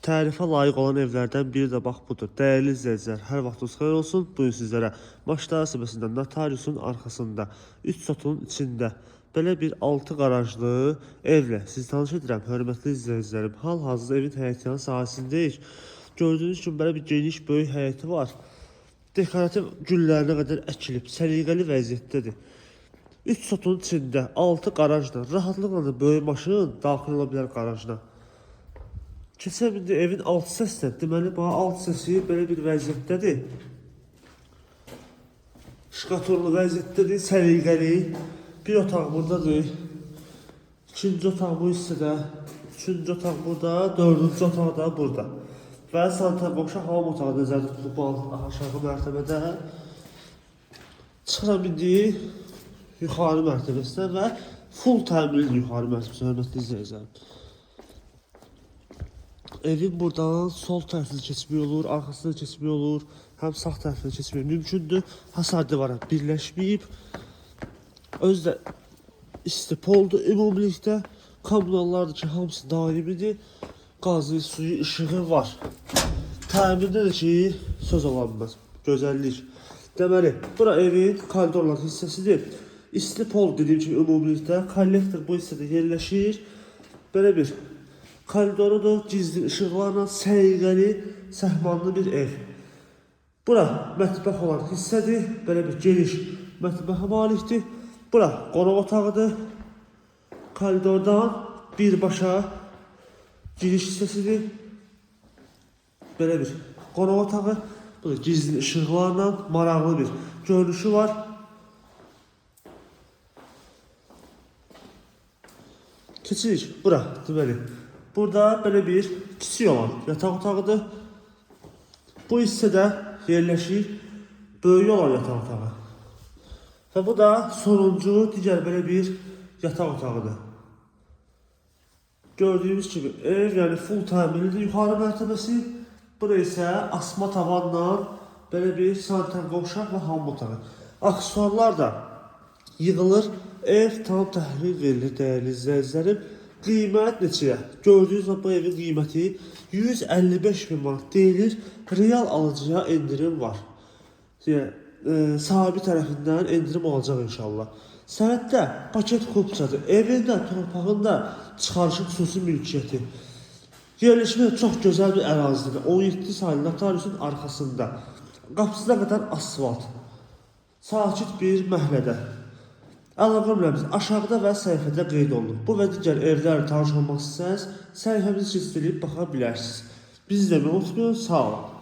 Tərifə layiq olan evlərdən biri də bax budur. Dəyərli izləyicilər, hər vaxtınız xeyir olsun. Bu gün sizlərə Maşda qəsəbəsində notariusun arxasında 3 sotunun içində belə bir 6 qarajlı evlə sizi tanış edirəm. Hörmətli izləyicilərim, hal-hazırda evin həyətyanı sahəsindəyik. Gördüyünüz kimi belə bir geniş, böyük həyəti var. Dekorativ güllərinə qədər əkilib, səliqəli vəziyyətdədir. 3 sotunun içində 6 qarajla, rahatlıqla da böyük maşın daxil ola bilər qarajına. Keçən indi evin alt hissəsinə, deməli bu alt hissəsi belə bir vəziyyətdədir. Şkaturlu vəziyyətdədir, səliqəli. Bir otaq buradadır. İkinci otaq bu hissədə, üçüncü otaq burada, dördüncü otaq da burada. Və sanitar qovşaq hamam otağı nəzərdə tutulub bu aşağı mərtəbədə. Çıxıram indi yuxarı mərtəbəsinə və full təmirli yuxarı mərtəbəsi, hörmətli izləyicilərim. Evin buradan sol tərəfini keçmək olur, arxasını keçmək olur, həm sağ tərəfini keçmək mümkündür. Hasar divara birləşməyib. Özü də isti poldur ümumilikdə. Kommunallardır ki, hamısı daimidir. Qazı, suyu, işığı var. Təmirdə də ki, söz ola bilməz. Gözəllik. Deməli, bura evin koridorlar hissəsidir. İsti pol dediyim kimi ümumilikdə kollektor bu hissədə yerləşir. Belə bir koridorudur, gizli işıqlarla səliqəli, səhmanlı bir ev. Bura mətbəx olan hissədir. Belə bir geniş mətbəxə malikdir. Bura qonaq otağıdır. Koridordan birbaşa giriş hissəsidir. Belə bir qonaq otağı. Bu da gizli işıqlarla maraqlı bir görünüşü var. Keçirik bura, deməli. Burada belə bir kiçik olan yataq otağıdır. Bu hissədə yerləşir böyük olan yataq otağı. Və bu da sonuncu digər belə bir yataq otağıdır. Gördüyünüz kimi ev, yəni full təmirlidir yuxarı mərtəbəsi. Bura isə asma tavanla belə bir sanitar qovşaq və hamam otağı. Aksesuarlar da yığılır. Ev tam təhvil verilir dəyərli izləyicilərim. Qiymət neçəyə? Gördüyünüz bu evin qiyməti 155 min manat deyilir. Real alıcıya endirim var. Yəni, sahibi tərəfindən endirim olacaq inşallah. Sənəddə paket kupçadır. Evin də, torpağın da çıxarışı xüsusi mülkiyyəti. Yerləşmə çox gözəl bir ərazidir. 17 saylı notariusun arxasında. Qapısına qədər asfalt. Sakit bir məhəllədə. Əlaqə nömrəmiz aşağıda və səhifədə qeyd olunub. Bu və digər evlərlə tanış olmaq istəsəniz, səhifəmizi keçid edib baxa bilərsiniz. Bizi izləməyi unutmayın. Sağ olun.